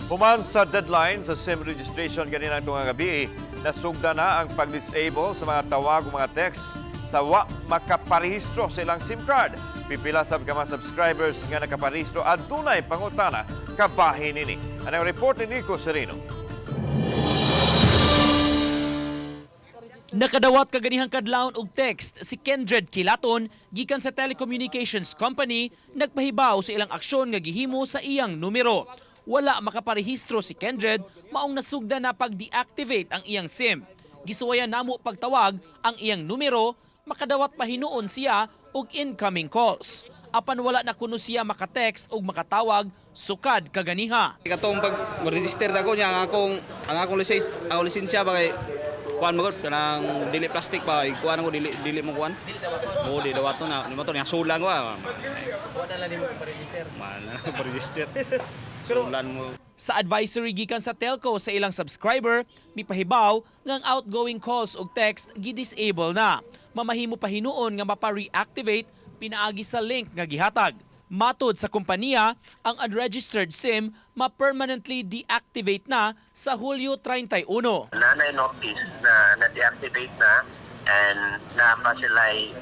Human sa deadline sa SIM registration kaninang tungang gabi, nasugda na ang pag-disable sa mga tawag o mga text sa wa makaparehistro sa ilang SIM card. Pipila sab ka mga subscribers nga nakaparehistro adunay pangutana kabahin nini. Anang report ni Nico Sereno. Nakadawat kaganihang kadlawon og text si Kendred Kilaton gikan sa telecommunications company nagpahibaw sa ilang aksyon nga gihimo sa iyang numero. Wala makaparehistro si Kendred, maong nasugda na pag-deactivate ang iyang SIM. Gisuwayan namo pagtawag ang iyang numero, makadawat pa hinuon siya og incoming calls. Apan wala na kuno siya makatext og makatawag sukad kaganiha. Katong pag register ako niya ang akong lisensya, ang lisensya ba kay kuan mo gud kanang dili plastic ba, kuan ko dili dili mo kuan. Oo, di dawaton na nimo to niya sulan ko ah. Wala lang nimo pa-register. Man, pa-register. Sulan mo. Sa advisory gikan sa telco sa ilang subscriber, mipahibaw nga ang outgoing calls ug text gi-disable na. Mamahimo pa hinuon nga mapa-reactivate pinaagi sa link nga gihatag. Matod sa kompanya, ang unregistered SIM ma-permanently deactivate na sa Hulyo 31. Nanay notice na na-deactivate na and na pa sila'y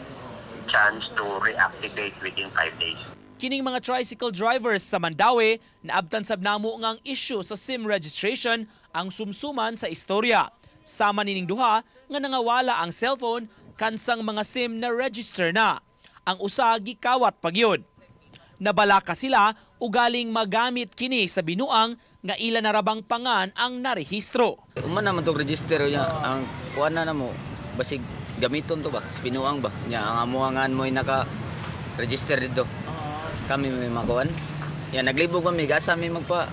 chance to reactivate within 5 days. Kining mga tricycle drivers sa Mandaue, naabtan sab namo nga ang issue sa SIM registration ang sumsuman sa istorya. Sama nining duha nga nangawala ang cellphone kansang mga SIM na register na. Ang usa gikawat pagyud. Nabalaka sila ugaling magamit kini sa binuang nga ila narabang pangan ang narehistro. Uma naman tong register niya, ang kuan na mo basig gamiton to ba, sa binuang ba. Nya ang amuangan mo naka register dito. Kami may makuan. Ya naglibog pa mi gasa mi magpa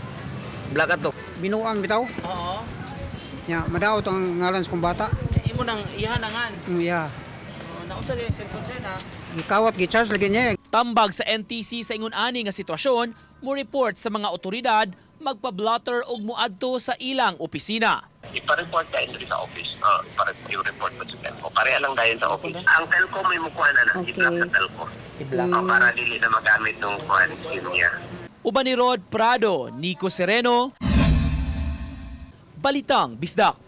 black ato. Binuang bitaw. Oo. Nya madaot ang ngalan sa kong bata. Imo nang ihanangan. Yeah. Nausa din cellphone sir na. Gikawat gi-charge lagi niya. Tambag sa NTC sa ingon ani nga sitwasyon, mo report sa mga otoridad, magpa-blotter og muadto sa ilang opisina. Ipa-report ka diri sa office. I-report mo sa telco. Pareha lang dahil sa office. Ang telco may mukuha na na. I-block sa telco. I-block. Para dili na magamit nung kuhan SIM niya. Uban ni Rod Prado, Nico Sereno, Balitang Bisdak.